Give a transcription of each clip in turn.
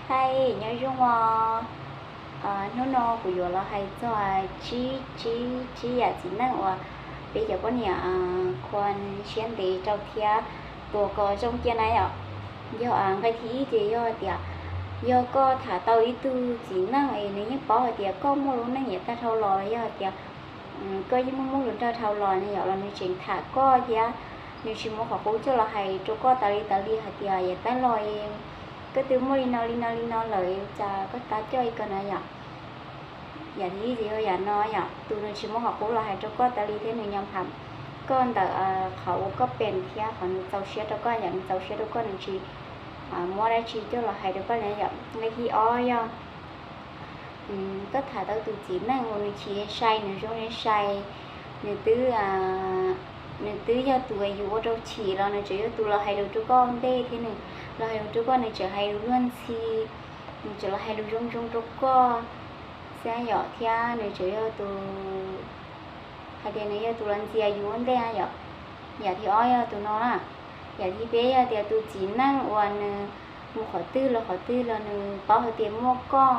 Hais nyob zoo os, hnub no kuv yuav los hais txog tsib, tsib, tsib yam txiv neej uas peb cov poj niam khuam siab ntev rau thiab tuav kom zoo cia na yom. Yog nqe thib ib ces yog hais tias, yog koj tham tau ib tug txiv neej es nws yeej paub hais tias koj muaj lub neej yav tag dhau los los yog hais tias koj yeej muaj muaj hluas nraug dhau los ne yom, los nws tseem tham koj thiab nws tsis muaj qhov qub coj los hais rau koj tas li tas li hais tias yav tag los koj twb muaj li no li no li no lawm, cas koj tab coj ib ko na yom. Yam thib ib ces yog yam no yom, tus nws tsis muaj qhov qub los hais rau koj tas li thiab nws nyom ham koj ntawm qhov uas koj peem thiab qhov nws txaus siab rau koj yom, nws txaus siab rau koj nws tsis muab dab tsi coj los hais rau koj na yom. Nqe thib ob yog koj tham tau tus txiv neej uas nws chim sai, nws zoo li sai, nws twb, nws twb yog tus yus ua rau chim los nws tseem yog tus los hais lus rau koj ua ntej thiab nws los hais lus rau koj nws tseem hais lus luag ntxhi, nws tseem los hais lus zoo zoo rau koj xwb yom, thiab nws tseem yog tus hais tias nws yog tus los ntxias yus ua ntej yom. Yam thib ob yog tus no na. Yam thib peb yog tias tus txiv neej uas nws mus qhov twg los qhov twg los nws paub hais tias muaj koj,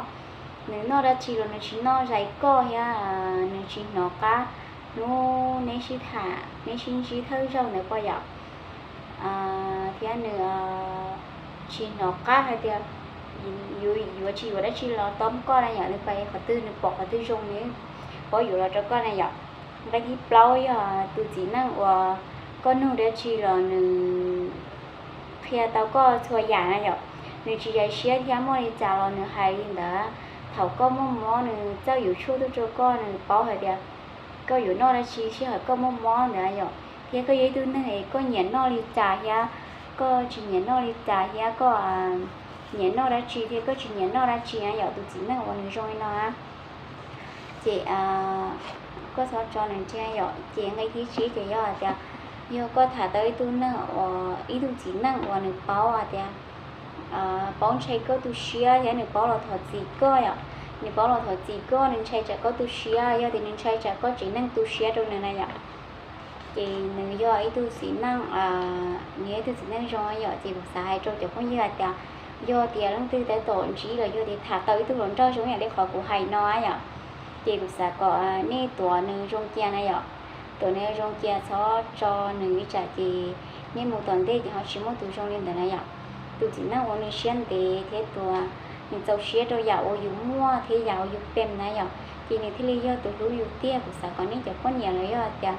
nws noj dab tsi los nws tsis noj zais koj thiab nws tsis hnov qab hnub neb sib tham neb sib ntsib thawj zaug ntawd poj yom. Thiab nws tsis hnov qab hais tias yuav tsis yuav dab tsi los tob koj na yom, nws pais qhov twg nws pom qhov twg zoo nws paub yuav los rau koj na yom. Nqe thib plaub yog tus txiv neej uas koj nug dab tsi los nws qhia tau koj txhua yam na yom. Nws tsis zais siab thiab muaj li cas los nws hais li ntawd. Thaum koj muaj mob nws txawj yuav tshuaj tuaj rau koj, nws paub hais tias koj yuav noj dab tsi sij hawm koj muaj mob ntawd yom. Thiab koj yog ib tug neeg es koj nyiam noj li cas thiab koj tsis nyiam noj li cas thiab koj nyiam noj dab tsi thiab koj tsis nyiam noj dab tsi na yom, tus txiv neej uas nws zoo li no na. Ces koj txhob tso nws tseg yom. Ces nqe thib tsib ces yog hais tias yog koj tham tau ib tug neeg uas, ib tug txiv neej uas nws paub hais tias paub ntshai koj tu siab thiab nws paub los thov txim koj yom. Nws paub los thov txim koj, nws ntshai tsam koj tu siab, yog tias nws ntshai tsam koj tsev neeg tu siab rau nws na yom. Ces nws yog ib tug txiv neej, nws yog ib tug txiv neej zoo yom. Ces kuv xav hais rau cov phooj ywg hais tias yog tias leej twg tab tom ntsib los yog tias tham tau ib tug hluas nraug zoo ib yam li qhov kuv hais no yom, ces kuv xav kom nej tuav nws zoo cia na yom. Tuav nws zoo cia, txhob tso nws li tsam ces nej mus tom ntej ces ho tsis muaj tus zoo li ntawd na yom. Tus txiv neej uas nws siab ntev thiab tus nws txaus siab rau yam uas yus muaj thiab yam uas yus peem na yom, ces nws thiaj li yog tus hlub yus tiag. Kuv xav kom nej cov poj niam los yog tias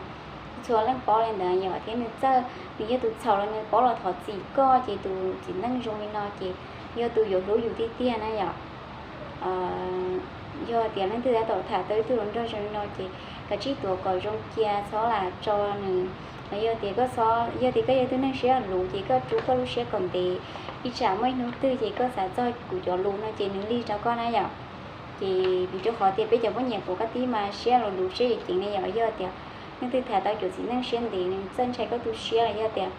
txhua leej paub li ntawd yom, thiab nws txawj, nws yog tus txhaum los nws paub los thov txim koj, ces tus txiv neej zoo li no ces yog tus yuav hlub yus tiag tiag na yom. Yog tias leej twg tab tom tham tau ib tug hluas nraug zoo li no ces kav tsij tuav kom zoo cia, txhob lam tso nws. Los yog tias koj txhob, yog tias koj yog tus neeg siab luv ces koj rub koj lub siab kom ntev, ib tsam muaj ib hnub twg ces koj xav txog kuv cov lus no ces nws lig rau koj na yom. Ces vim rau qhov tias peb cov poj niam kuv koj tib mas siab luv luv siab ceev ceev ne yom. Yog tias leej twg tham tau cov txiv neej siab ntev nws txawj ntshai koj tu siab los yog tias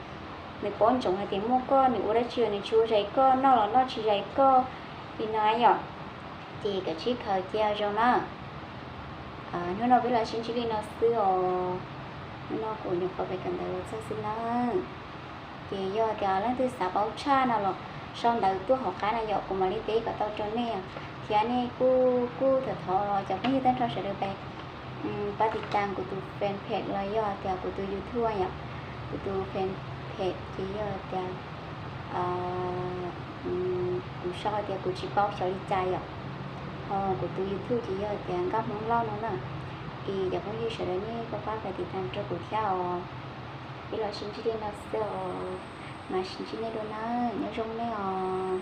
nws paub ntsoov hais tias muaj koj nws ua dab tsi los nws tsis ua zais koj, noj los noj tsis zais koj li no yom, ces kav tsij khaws cia zoo na. Hnub no peb los sib ntsib li no xwb os. Hnub no kuv nyuam qhuav pem kawm ntawv los txog xwb nawb. Ces yog tias leej twg xav paub tshaj no los sau ntawv tuaj hauv qab na yom, kuv mam li teb kom tau rau nej. Thiab nej kuj, kuj thov thov cov phooj ywg tag nrho sawv daws pab pab tiv tam kuv tus fanpage los yog tias kuv tus YouTube yom. Kuv tus fanpage ces yog tias kuv sau hais tias kuv tsis paub xyov li cas yom. Ho kuv tus YouTube ces yog tias Nkauj Hmoob Lauj no na. Es cov phooj ywg sawv daws nej pab pab tiv tam rau kuv thiab os. Peb los sib ntsib li no xwb os. Mas sib ntsib nej dua na, nyob zoo nej os.